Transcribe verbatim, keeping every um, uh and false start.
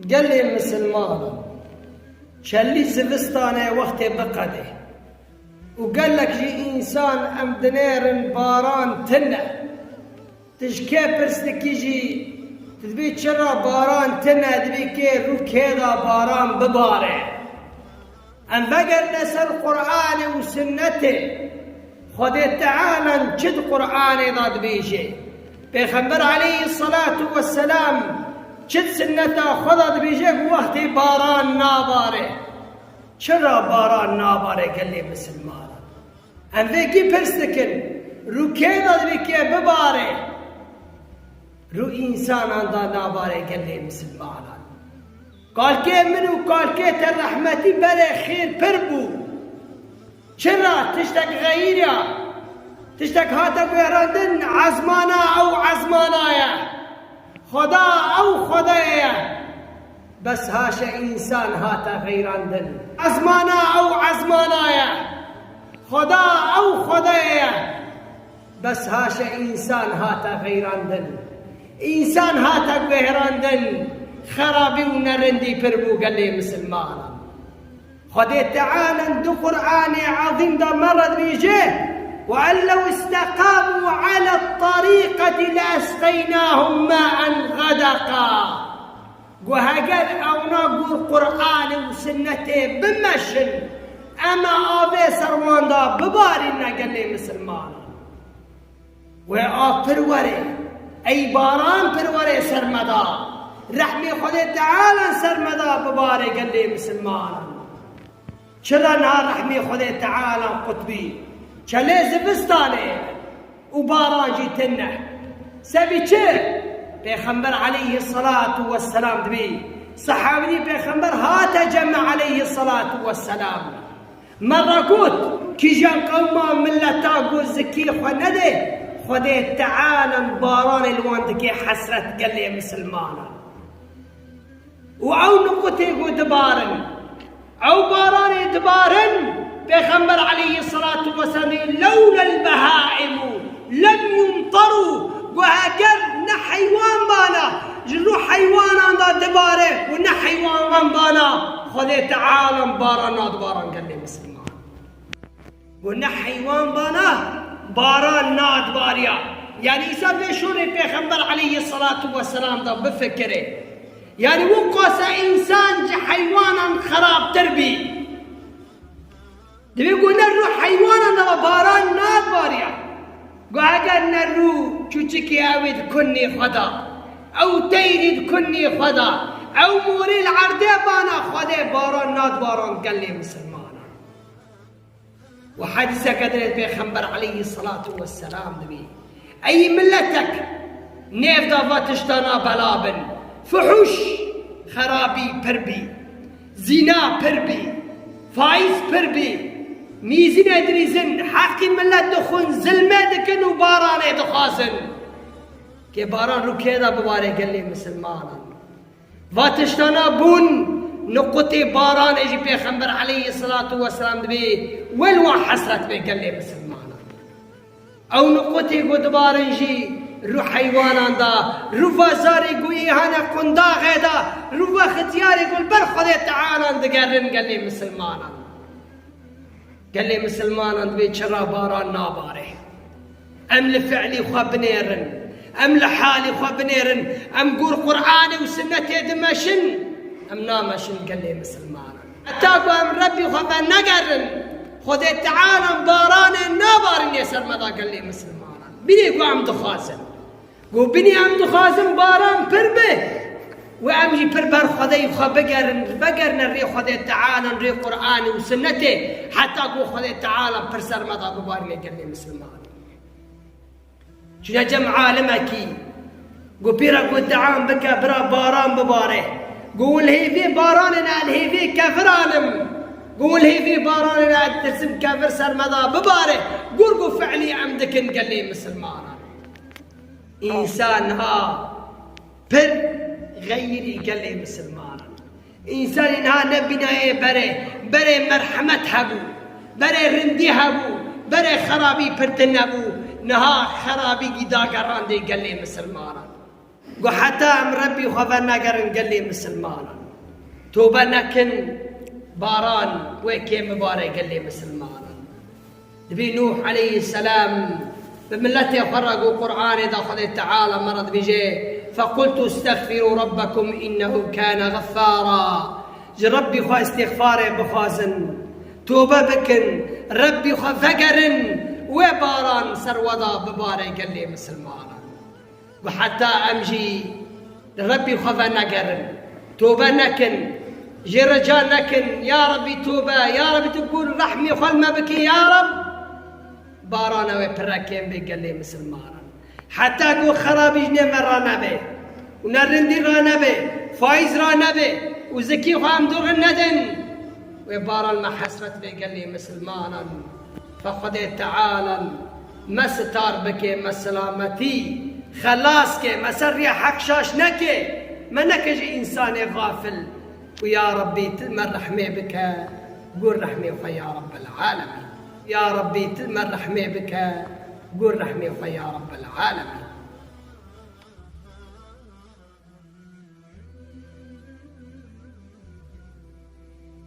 Gelê misilmanan, çelî zivistanê wextê biqedê û gelek jî însan em dinêrin baran tune. Tu ji kê pirs dikî jî, tu dibî çira baran tune, dibî kê rû kê da baran bibare. Em vegerine ser Qur'anê û Sunnetê. Xwedê Teala çi di Qur'anê de dibêje? Pêxember aleyhisselatu vesselam çi di Sunneta xwe de dibêje ku wextê baran nabare? Çira baran nabare gelê misilmanan? Em vê kî pirs dikin? Rû kê de dibê kê bibare? Rû însanan da nabare gelê misilmanan. Kalkê min û kalkê te rehmetî berê xêr pir bû. Çira tiştek xeyîr ya, tiştek hate guherandin, ezmana ew ezmana ye. Xweda ew Xwedayê ye. Bes haşe însan hate xeyrandin. Ezmana ew ezmana ye. Xweda ew Xwedayê ye. Bes haşe însan hate xeyrandin. Însan hate guherandin. Xerabî û nerindî pir bû gelê misilmanan. Xwedê Teala di Qur'anê Ezîm de me re dibêje, "وأن لو استقاموا على الطريقة لأسقيناهم ماء غدقا." Got, heger ewna gor Qur'anê û Sunnetê bimeşin, em ê avê ser wan da bibarîne gelê misilmanan. Wê av pir were, ey baran pir were ser me da. Rehmê Xwedê Teala ser me da bibare gelê misilmanan. Çira niha rehmê Xwedê Teala qutbî? Çelê zivistanê û baran jî tune. Sebî çi? Pêxember aleyhisselatu vesselam dibî. Sehabî Pêxember hate cem me aleyhisselatu vesselam. Me re got, kîjan qewma, mileta ku zikê xwe nede, Xwedê Teala baranê li wan dike hesret gelê misilmanan. Û ew nuqutê ku dibarin, ew baranê dibarin, Pêxember aleyhisselatu vesselam, "لولا البهائم لم يمطروا." Got, heger ne heywan bana, ji rû heywanan da dibare û ne heywan bana, Xwedê Teala baran nadibaran gelê misilman. Got, ne heywan bana, baran nadibariya. Yanî, însan vê şûrê Pêxember aleyhisselatu vesselam da bifikire. Yanî, wiqasa însan ji heywanan xerabtir bî. Divê ku ne rû heywanan de baran nadibariya. Ku eger ne rû çûçikê ew ê di kunê xwe de, ew teyrî di kunê xwe de, ew morê li erdê bana, Xwedê baran nadibaran gelê misilmanan. Û hedîseke din Pêxember aleyhisselatu vesselam dibî. Ey miletek nêv da va tiştana bela bin. Fuhuş, xerabî pir bî. Zîna pir bî. Faiz pir bî. Mîzînê dirîzin, heqî milet dixwin, zilmê dikin û baranê dixwazin. Kê baran rû kê de bibare gelê misilmanan. Va tiştana bûn, nuqutê baranê jî Pêxember aleyhisselatu vesselam dibê, wel wan hesret bê gelê misilmanan. Ew nuqutê ku dibarin jî rû heywanan da, rû va zarê ku îhane qundaxê da, rû va xitiyarê ku li ber Xwedê Teala digerin gelê misilmanan. Gelê misilmanan divê çira baran nabare. Em li fiilî xwe binêrin. Em li halî xwe binêrin. Em gor Qur'anê û Sunnetê dimeşin. Em nameşin gelê misilmanan. Heta ku em Rebbî xwe venegerin, Xwedê Teala baranê nabarinê ser me da gelê misilmanan. Bînê ku em dixwazin. Got, binî em dixwazin baran pir be û em jî pir ber Xwedê xwe bigerin, vegerine rê Xwedê Teala, rê Qur'anê û Sunnetê, heta ku Xwedê Teala pir ser me da bibarîne gelê misilman. Çûne cem alimekî, got, pê re got, duan bike, bira baran bibare. Got, li hêvê baranê ne, li hêvê keviran im. Got, li hêvê baranê ne, ditirsim kevir ser me da bibare. Got, got, fiilî em dikin gelê misilmanan. Însan ha pir xeyrî gelê misilmanan. Însanî niha nebînayê berê, berê merhemet hebû, berê rindî hebû, berê xerabî pir tune bû, niha xerabî gî dagerandê gelê misilmanan. Got heta em Rebbî xwe venegerin gelê misilmanan. Tobe nekin, baran wê kêm bibare gelê misilmanan. Dibî Nûh aleyhisselam bi miletê xwe re got Qur'anê de Xwedê Teala me re dibêje, "Fequltu estexfiru Rabbekum innehu kâne ğeffara." Ji Rebbî xwe îstîxfarê bixwazin, tobe bikin, Rebbî xwe vegerin, wê baran ser we de bibare gelê misilmanan. Got heta em jî li Rebbî xwe venegerin, tobe nekin, jê rica nekin, ya Rebbî tobe, ya Rebbî tu gor rehmê xwe li me bikî, ya Reb, barana wê pire kêm bê gelê misilmanan. Heta ku xerabî ji nêv me ranebe û nerindî ranebe, faîz ranebe û zikî xwe em dûr nedin, wê baran me hesret bê gelê misilmanan. Fe Xwedê Teala me sitar bike, me selametî xelas ke, me ser riya heq şaş neke, me neke ji însanê xafil. Û ya Rebbî, tu me rehmê bike, gor rehmê xwe ya Rebbel Alemîn. Ya Rebbî, tu me rehmê bike, gor rehmê xwe ya Rebbel Alemîn.